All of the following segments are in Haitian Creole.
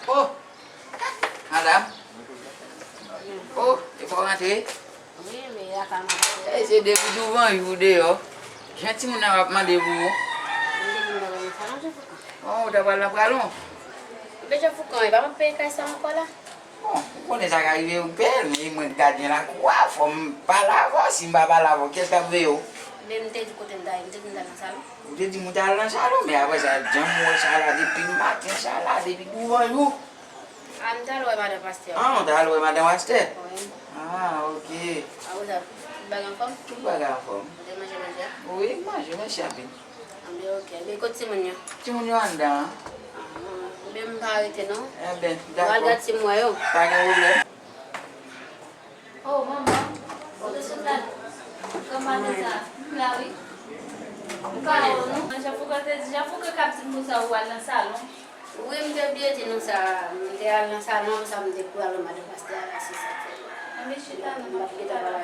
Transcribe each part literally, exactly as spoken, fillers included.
Oh, madanm. Oh, e fò w rantre. Wi, men la ka mache. E, se depi douvan jou deyò. Jan timoun nan ap mande pou ou. Mwen te vin nan salon Jefoukan. Oh, ou ta pral nan pralon? Mwen Jefoukan, e pa mwen peye kay sa ankò la? Bon, ou konnen sa ka rive, ou peye l, men mwen k gadyen lakou a, fò m pale avè w, si m pa pale avè w, kiyès k ap veye w? Men m te di kote m ta ye, m te di m ta nan salon. Ou te di m ou t al nan salon, men apre sa, jan m wè sa la, depi maten sa la, depi douvan jou. A, m t al wè madan pastè a. Ah, ou t al wè madan pastè? Wi. Ah, ok. Apre sa, tout bagay anfòm? Tout bagay anfòm. Ou te manje manje a? Wi, m manje, mèsi anpil. Anben, ok. Men kote timoun yo? Timoun yo anndan an. Ah, men m pa rete non. Enben, dakò. M al gad si m wè yo. Pa gen pwoblèm. Oh, manman, ou te sot la? Kòman nou sa? M la, wi. M pa wè w, non. Jan Foukan te di, Jan Foukan k ap di m konsa ou al nan salon. Wi, m te bliye di nou sa. M te al nan salon, sa m te pral wè madan pastè a, se sa k fè. Anben, chita non, m ap chita la.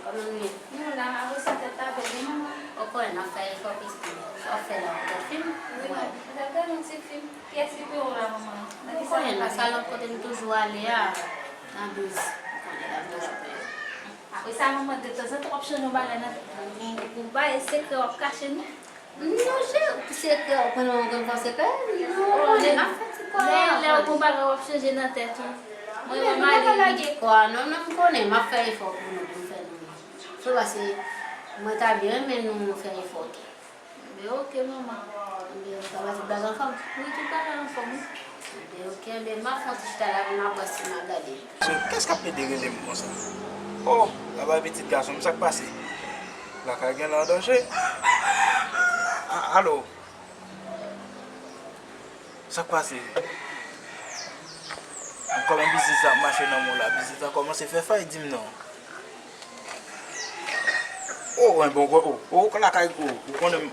Kòman nou ye? Nou la, apre sa tèt la fè byen, manman. Ou konnen n ap fè efò, pitit. Sa w fè la, ou gad fim? Wi, manman. M t ap gade yon ti fim. Kiyès ki peye w la, manman? Ou konnen nan salon kote m toujou ale a. Nan douz, ou konnen la m toujou peye. Apre sa, manman, detanzantan w ap chanje yon bagay nan tèt ou, gen, gen yon bagay sekrè w ap kache nou? Non, cheri, sekrè, ou konnen mwen konn fè sekrè? Non, ou konnen m ap fè ti kò a. Men lè w gon bagay w ap chanje nan tèt ou. Mwen, mwen pa lage kò a, non, non, m konnen, m ap fè efò pou nou, pou m fè nou. Se paske mwen ta byen renmen nou fè efò tou. Enben, ok, manman. Enben, sa va, tout bagay anfòm? Wi, tout bagay anfòm, wi. Enben, ok, enben, m ap fè yon ti chita la, pou m ap wè si m ap gade. Kiyès k ap plede rele m konsa? Oh, aba pitit gason m, sa k pase? Lakay genlè an danje. A, alo? Sa k pase? Kòman biznis la ap mache nan men w la? Biznis la kòmanse fè fay, di m non. Oh, enben, oh, oh, oh, lakay, oh, ou konnen m.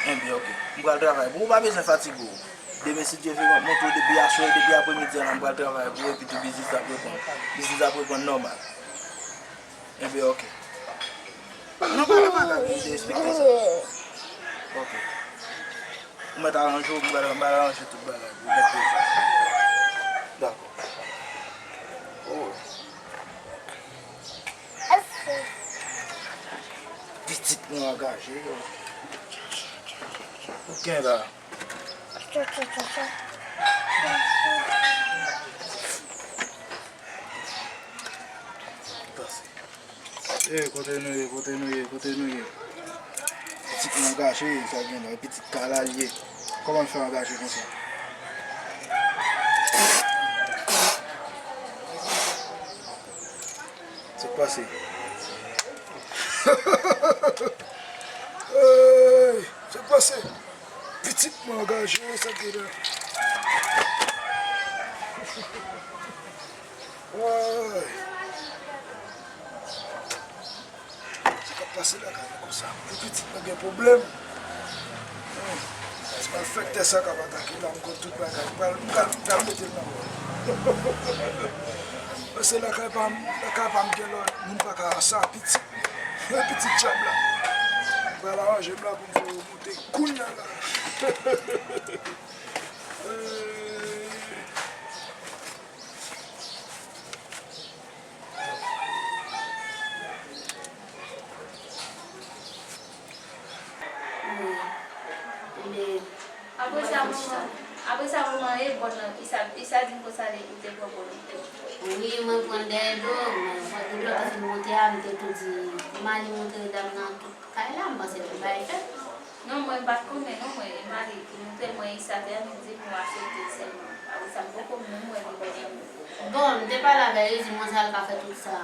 Enben, ok. M pral travay pou ou, ou pa bezwen fatige w. Demen, si Dye vle, m ap montre w depi aswè, depi apremidi a la, m pral travay pou ou, epi tou biznis la ap reprann. Biznis la ap reprann nòmal. Enben, ok. Non, pa gen bagay, m te respekte sa. Ok. Ou mèt aranje w, m pral, m pral aranje tout bagay pou w mèt rezo. Dakò. Oh. Pitit mwen angaje, yo. Ou gen la. Pase. E, kote nou ye, kote nou ye, kote nou ye? Pitit mwen angaje, sa gen la, pitit kalal ye. Kòman l fè angaje konsa? Sa k pase? Ey, sa k pase? Pitit mwen angaje, sa k gen la? Woy! Sa k ap pase lakay mwen konsa? Pou pitit mwen gen pwoblèm. Hmm. Se malfektè sa k ap atake la, m konn tout bagay. M pral, m pral, m pral mete l nan wòl. Paske lakay pa m, lakay pa m gen lòd, moun pa ka sa pitit. Pitit dyab la. M pral aranje m la pou m fè yo moute kounye a la. Wi. Ebyen, apre sa, manman, apre sa, manman, e bòn nan, Isa, Isa di m konsa, li te pran bòn nan. Wi, mwen pran dèyè do, mwen pran tout lè w te fin monte a, m te tou di, m ale montre dam nan tout kay la, m panse tout bagay fèt. Non, mwen pa t konnen non, mwen, e mari ki montre mwen Isa te annik di m ou aksepte sèlman. Apre sa, m poko menm wè li bò nan. Bon, m te pale avè l, li di m konsa l ka fè tout sa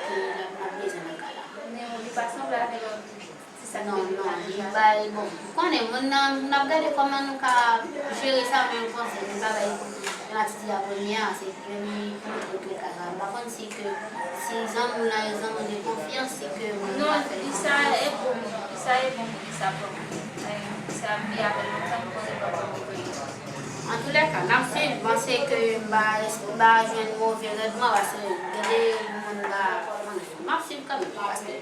ke n ap, n ap bezwen nan kay la. Men li pa sanble avè lòt ti sa k te vin pale sa. Non, non, li bay, bon, ou konnen, moun nan, n ap gade kòman nou ka jere sa, men m panse nou ka bay yon atitid a premye a, se premye ki montre ke kay la, m pa konn si ke si zanmi w nan yon zanmi de konfyans, si ke moun nan pa fè li konfyans. Non, Isa e bon moun, Isa e bon moun, Isa vrèman. Isa m byen avè l lontan, m konnen kòman pou l ye. Antoulèka, n ap swiv, m panse ke m pa, m pa jwenn move rèdman, paske gen de moun m pa, m ap swiv kanmenm, paske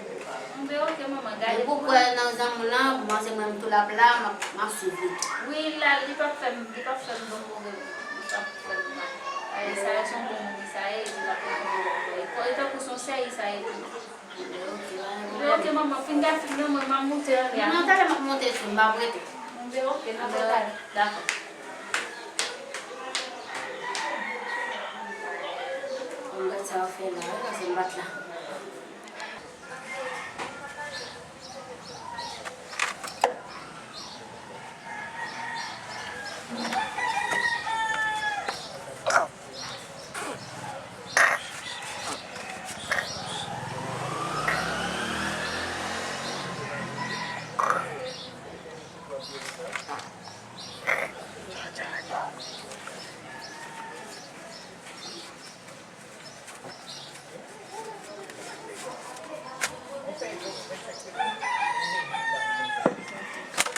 Men oke, manman, gade pou mwen. Depi w kwè nan zanmi w lan, manzè mwen tou l ap la, m ap, m ap swiv li. Wi, l la, li p ap fè m, li p ap fè m bon pwoblèm. Li p ap fè m mal. Ay, sa a se yon bon moun, sa ye, epi l ap fè m bon pwoblèm. E tankou se yon seri, sa ye tou. Oke, pa gen pwoblèm. Men oke, manman, fin gade fim nan, mwen, m ap monte anlè a. Non, talè m ap monte sou, m p ap rete. Bon, ben, oke, n ap talè. Dakò. Bon, gad sa yo fè la, wi, paske m pa t la.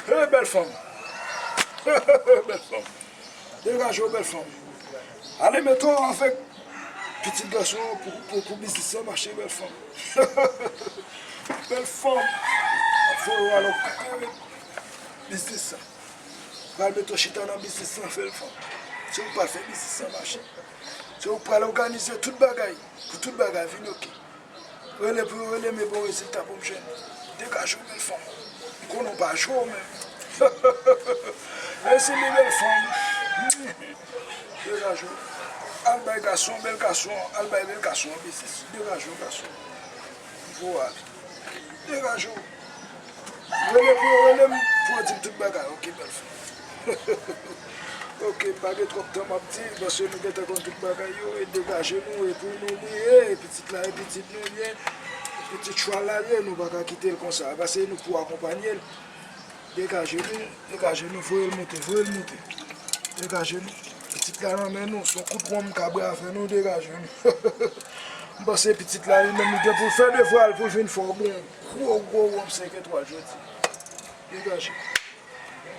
Hey, bèl fanm! Bèl fanm! Degaje w, bèl fanm! Ale mete w avèk pitit gason an pou, pou, pou biznis lan mache, bèl fanm! Bèl fanm! Ap voye w al okipe biznis lan. Pral mete w chita nan biznis lan, bèl fanm. Se ou k pral fè biznis lan mache. Se ou k pral òganize tout bagay pou tout bagay vin oke. Rele pou yo rele m, e bon rezilta pou m jwenn. Degaje w, bèl fanm. M konnen w pa jwe w menm. Mèsi li, bèl fanm. Degaje w. Al bay gason, bèl gason, al bay bèl gason an biznis. Degaje w, gason. M voye w ale. Degaje w. Rele pou yo rele m, pou yo di m tout bagay. Oke, bèl fanm. Oke, m pa gen twòp tan m ap di, paske nou gentan konn tout bagay yo, e degaje nou, e pou nou li ye, e pitit la, e pitit nou li ye, pitit chwal la li ye, nou pa ka kite l konsa, paske nou pou akonpanye l. Degaje nou, degaje nou, voye l monte, voye l monte. Degaje nou. Pitit la nan men nou, se yon kout wonm ka bwè avè nou, degaje nou. M panse pitit la, li menm, li gen pou l fè devwa l, pou l vin fè yon bon, gwo, gwo wonm senk etwal jodi. Degaje.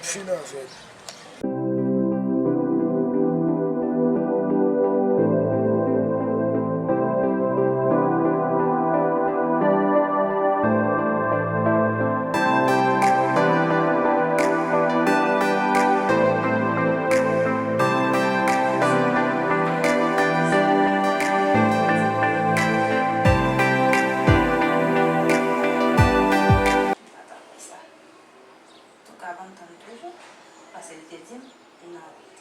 Fin avè l. Antouka, ban m tann toujou, paske li te di m, li nan wout.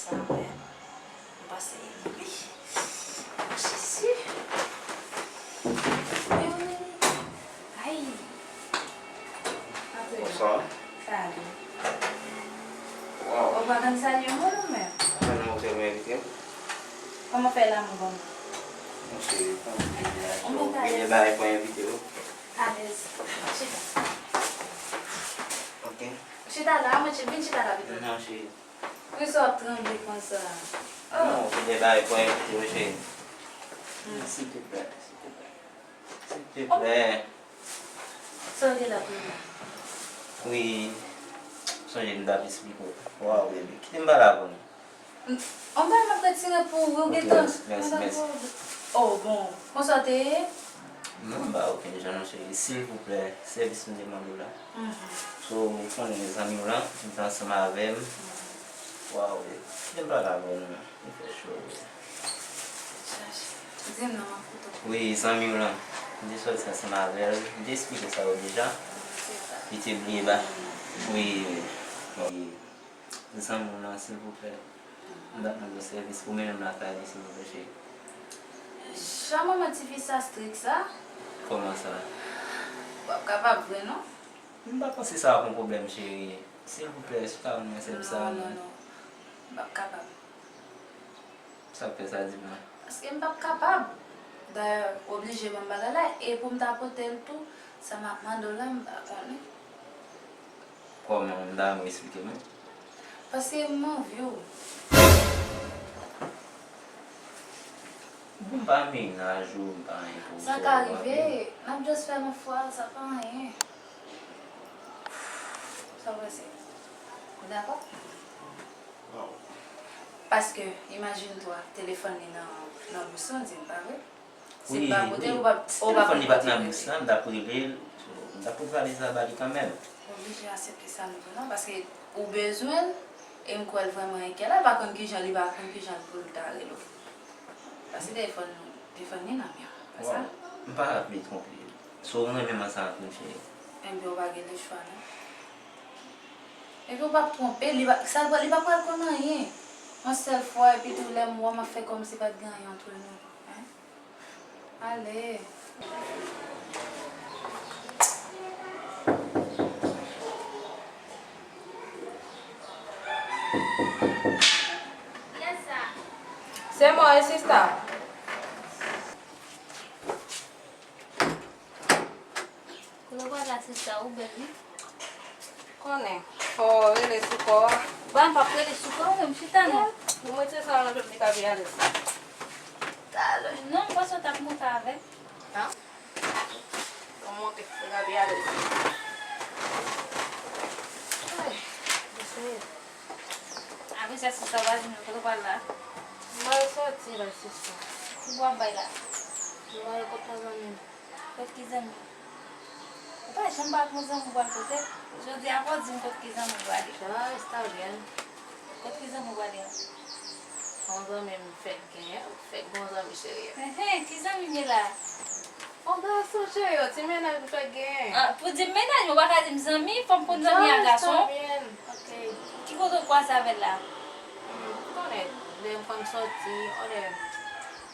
Sa mwen, m pase li wi. O Jezi. Ay. Bonswa. Salut. Waw. Ou pa konn salye mwen non, men. Mwen, mwen, ou te mwen envite m. Kòman fè lanmou ban mwen? Mwen, se, kòman se, ou mwen, gen bagay pou envite w. Alèz. Chita. Ok. Chita la, mwen, vin chita la pito. Non, cheri. Poukisa w ap tranble konsa? Oh. Non, se de bagay pou envite w, cheri. Hmm. Silteplè, silteplè. Silteplè. Sa w gen la pou mwen? Wi. Sonje m t ap esplike w. Waw, baby. Kite m pale avè w non. On bagay m ap retire pou ou, wi, ou gentan. Ok, mèsi, mèsi, mèsi. Oh, bon. Konsa w te ye? Non, pa okenn jan non, cheri. Silvouplè, sèvis m te mande w la. Mhm. So, ou konnen zanmi w lan, li te ansanm avè m. Mhm. Waw, kite m pale avè w non. Li fè cho, wi. Chache. Di m non, m ap koute w. Wi, zanmi w lan. M te sòti ansanm avè l. M te esplike sa yo deja. Mhm, se sa. Li te bliye ba. Wi, wi. Wi. Zanmi w lan, silvouplè. M t ap mande w sèvis pou mennen m lakay li, silvouplè, cheri. Jan manman tifi sa strik sa? Kòman sa? W ap kapab vre non. M pa panse sa ap yon pwoblèm, cheri. Silvouplè, èske w ka rann mwen sèvis sa? Non, non, non. M p ap kapab. Sa k fè sa, di mwen? Paske m p ap kapab. Dayè, w oblije ban m bagay la, e pou m ta pote l tou, sa m ap mande w la, m pa konnen. Kòman, m ta renmen w esplike m wi. Paske m anvi w. Bon, m pa mennaj ou, m pa anyen pou ou, sa ka rive, n ap just fè yon fwa, sa pa anyen. Sa w panse? Ou dakò? Waw. Paske, imajine twa, telefòn li nan, nan bous lan, di m, pa vre? Si l pa koute, ou p ap, ou p ap telefòn li pa t nan bous la, m t ap rele l, m t ap poze valiz la ba li kanmenm. Ou oblije aksepte sa nouvo non, paske ou bezwen l, e m kwè l vrèman enkyè la, pa konn kijan li pa konn kijan pou l ta rele w. Paske telefòn, telefòn li nan men w, pa sa? Waw, m pa vle twonpe. Si w renmen m ansanm ak nou, cheri. Enben, ou pa gen lechwa non. Epi w p ap twonpe, li pa, sa, li pa pral konn anyen. Yon sèl fwa, epi tou lè m wè w, m ap fè kòmsi pa t gen anyen ant nou. Hein? Ale. Se mwen, sista. Kote w pral la, sista, ou bèl wi. Konnen, fò w rele sou kò a. Ba, m p ap rele sou kò a, menm chita non. Ou mete sa nan jòb li ka pi alèz. Talè. Non, m panse w t ap monte avè m. An? Ou monte, li ka pi alèz. Ay, mesye. Apre sa, sista, w pa di m kote w pral la. M pral sòti la, sista. Ki bò w ap bay la? M pral kot yon zanmi m. Kot ki zanmi? Ou pa janm pa konn zanmi w pral kote. Jodi a fò w di m kot ki zanmi w prale. Sa, sa byen. Kot ki zanmi w prale an? Yon zanmi m fèk genyen, fèk gon zanmi serye. Enhen, ki zanmi m ye la? Yon gason cheri, yon ti mennaj m fèk genyen. Ah, pou di m mennaj, ou pa ka di m zanmi, fò m konn zanmi a gason. Sa byen. Ok. Ki kote w kwaze avè l la? Hmm, ou konnen, lè m konn sòti, yon lè,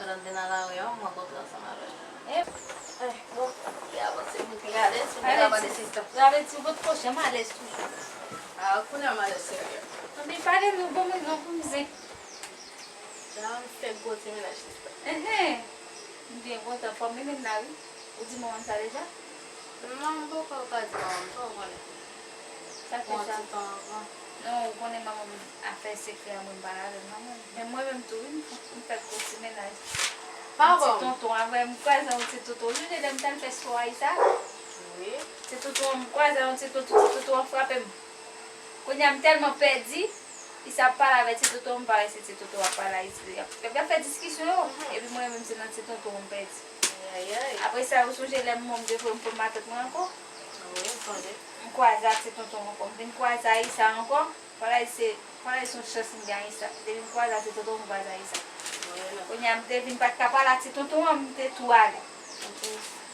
pandan m te nan lari an, m rankontre ansanm avè l. Eh, bon, li avanse pou pi alèz, pou pi alèz, sista. Sa vle di ou potko janm alèz toujou. Ah, kounye a m alèz serye. Anben, pale nou, ban mwen non pou m zen. Jan m fèk gwo ti mennaj, sista. Enhen. M byen kontan, fò m mennen l la, wi. Ou di manman m sa deja? Non, m poko ka di manman m, sa w konnen. Sa fè sa? Yon ti tan anvan. Non, ou konnen manman m afè sekrè a mwen m pa avè manman m. Men mwen menm tou, wi, m, m fèk gwo ti mennaj. Pa bon. Ti tonton, avè m kwaze yon ti tonton. Ou sonje lè m t al fè spò a Isa? Wi. Ti tonton an, m kwaze yon ti tonton, ti tonton an frape m. Kounye a, m tèlman pèdi, Isa ap pale avè ti tonton, m parèse ti tonton ap pale a Isa. Y ap, y ap fè diskisyon yo, epi mwen menm se nan ti tonton an m pèdi. Ayayay. Apre sa, ou sonje lè m, mwen m te voye m pran matant mwen ankò? Wi, m sonje. M kwaze ak ti tonton ankò. M vin kwaze a Isa ankò. Fò l al se, fò l al se yon chans m gen a Isa. Depi m kwaze a ti tonton, m kwaze a Isa. Kounye a, m te vin pa t ka pale a ti tonton an, m te tou ale.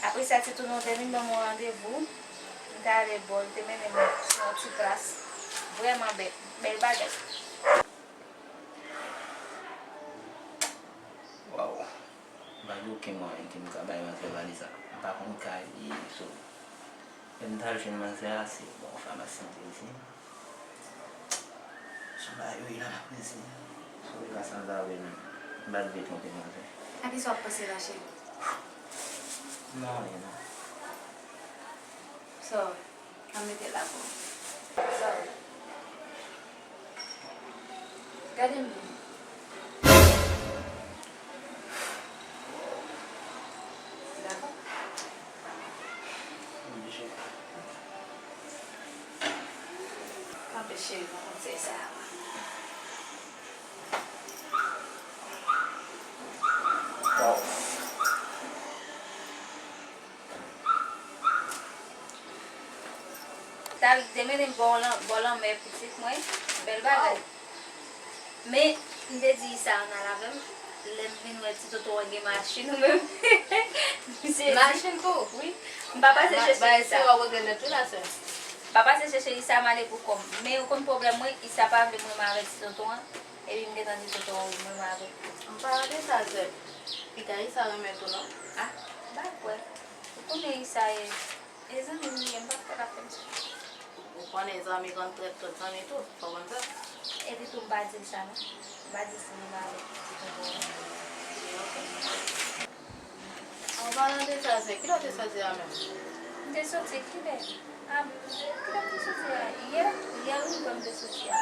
Apre sa, ti tonton te vin ban mwen randevou. M t ale bò, li te mennen m sou yon ti plas. Vrèman bèl, bèl bagay. Waw. M pa gen okenn mwayen ke m ka bay manzè valiz la. M pa konn kay li ye, so, lè m t al jwenn manzè a, se, bon, famasi m te di. Sou bagay yo ye la, m ap resi. Sou li pa sanzave non. M pa t vle twonpe manzè. A kisa w ap panse la, cheri? Non, anyen non. Sa w wè? Ann mete l la pou ou. Sa w wè? Gade m byen. Dakò? Kanpe cheri, pran konsèy sa a. Waw. Sa li te mennen m bò lan-, bò lanmè pitit mwen. Bèl bagay. Men, m te di Isa ann al avè m. Lè m vin wè ti tonton an gen machin ou menm. M sezi. Machin tou? Wi. M pa pase chèche Isa. M pa pase chèche Isa, m ale pou kò m. Men ou konn pwoblèm mwen, Isa pa vle m renmen avèk ti tonton an. Epi m gentan di tonton an wi, m renmen avè l. An palan de sa, sè, piga Isa renmen tou non. Ah, m pa kwè. Ou konnen Isa e, e zanmi m li ye, m pa kwè l ap fè m sa. Ou konnen zanmi konn trèt tout zanmi tou, fò w konn sa. Epi tou m pa di l sa non. M pa di l si m renmen avèk ti tonton an. Li oke. An palan de sa, sè, kilè w te soti a menm? M te soti kilè? A, kilè m te soti a? Yè? Yè wi, m kwè m te soti a.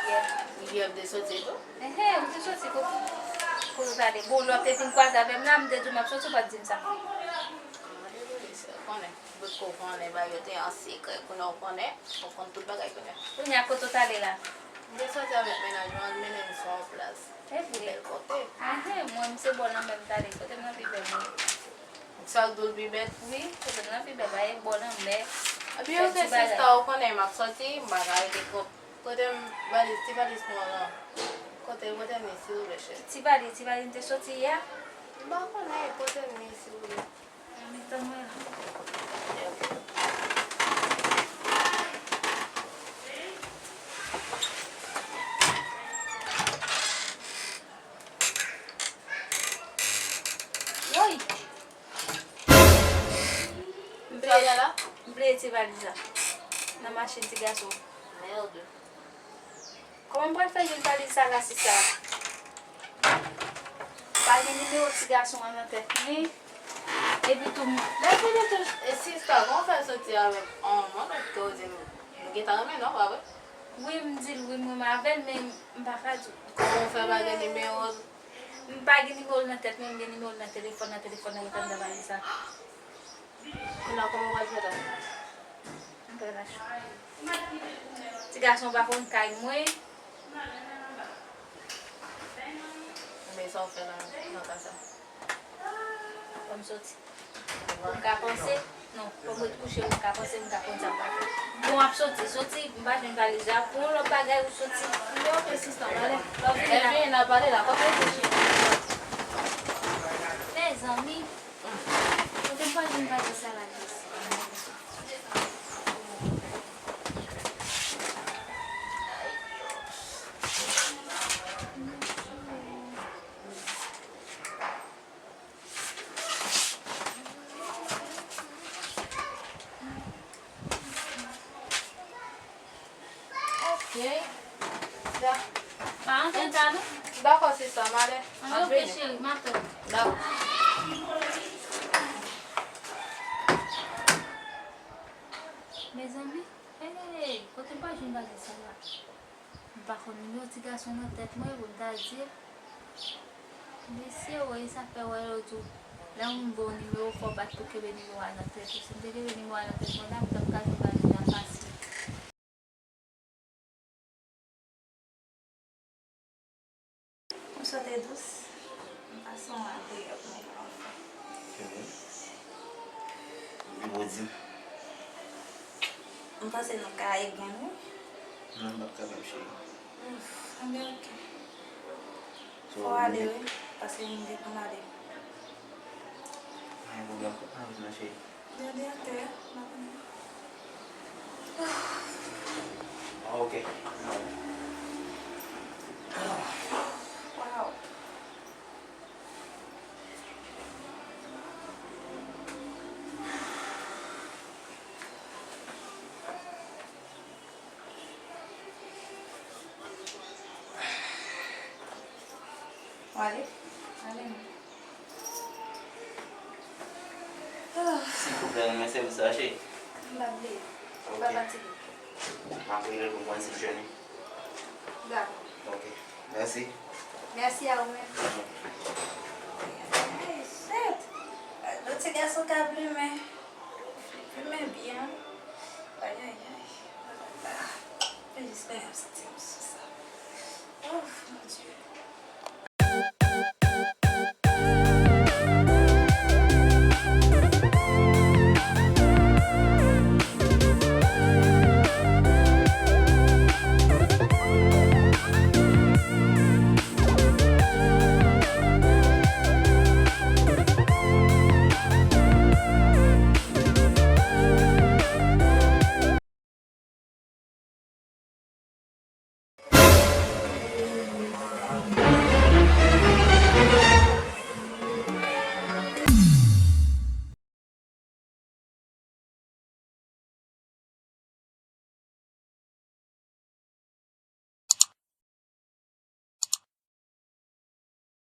Yè. Yè w te soti tou? Enhen, m te soti kote, kote w t ale? Bon, lè w te vin kwaze avè m la, m te di w m ap soti, ou pa t di m sa. Ah, dezole, sè, konnen. Bout ko konnen bagay yo te an sekrè, kounye a w konnen, ou konn tout bagay kounye a. Kounye a, kote w t ale la? Mwen soti avèk mennaj mwen, al mennen m sou yon plas. Epi? Bèl kote. Ahen, mwen, m se bò lanmè m t ale. Kote m nan pi bèl, mwen. Sa k di w l pi bèl? Wi, kote m nan pi bèl, pa e bò lanmè. Epi yo se sista, ou konnen m ap soti, m pa ka rete kont. Pote m valiz, ti valiz nwa lan. Kote, pote m li, silvouplè, cheri. Ti valiz, ti valiz m te soti yè a? M pa konnen, pote m li, silvouplè. Ann, tann mwen la. Woy! M pleye, m pleye ti valiz la nan machin ti gason. Merde. Kòman m pral fè jwenn valiz sa la, sista? Pa gen nimewo ti gason an nan tèt mwen. Epi tou, m... Lè fini tou, e sista, kòman w fè soti avèk yon moun ou te di m, nou gentan renmen, non, pa vre? Wi, m di l, wi, m renmen avè l, men m pa ka di w. Kòman w fè pa gen nimewo l? M pa gen nimewo l nan tèt mwen, m gen nimewo l nan telefòn, nan telefòn nan, yo konn nan valiz sa. Kounye a, kòman w pral fè la? M pral mache. Ti gason pa konn kay mwen. Men sa w fè la, nan ka sa? Fò m soti. Pou m ka panse. Non, fò m ret kouche pou m ka panse, m ka konn sa m pral fè. Bon, w ap soti, soti, m pa jwenn valiz la. Pou yon lòt bagay ou soti. Yo, ok, sista, m ale. Lè w vini la. Lè w vini la, pale la, pa fè kouche. Mezanmi. Kote m pral jwenn valiz sa la, Jesi? Ok. Da-, pa antre ta non. Dakò, sista, m ale. An, ok, cheri, m ap tann. Dakò. Mezanmi, hey, kote m pral jwenn bagay sa la? M pa konn nimewo ti gason nan tèt mwen pou m ta di l. Mesye, woy, sa fè wè yo di w, lè yon moun ba w nimewo, fò w bat pou kenbe nimewo a nan tèt ou. Si m te kenbe nimewo a nan tèt mwen, m t ap tann ka jwenn bagay la fasil. Ou sante dous. M pase yon agreab moman anfen. Kenbe. Epi w di m. M panse nou ka egzan wi. Non, m p ap kapab, cheri. Ouf, enben, ok. So, fò w ale wi, paske m gentan ale. Pa gen pwoblèm, fò w pa ret non, cheri. Gade atè a, m pa konnen. Ah, ok. Wow. W ale? Ale non. Ah. Silvouplè, renmen sèvis la, cheri. M p ap bliye. Ok. Pa fatige. M ap rele pou mwen si m jwenn li. Dakò. Ok. Mèsi. Mèsi a ou menm. Ay, shit. Lòt ti gason ka plimen. Li plimen byen. Ay, ay, ay. Ah, men jis kounye a m santi m sou sa. Oh, mon Dieu.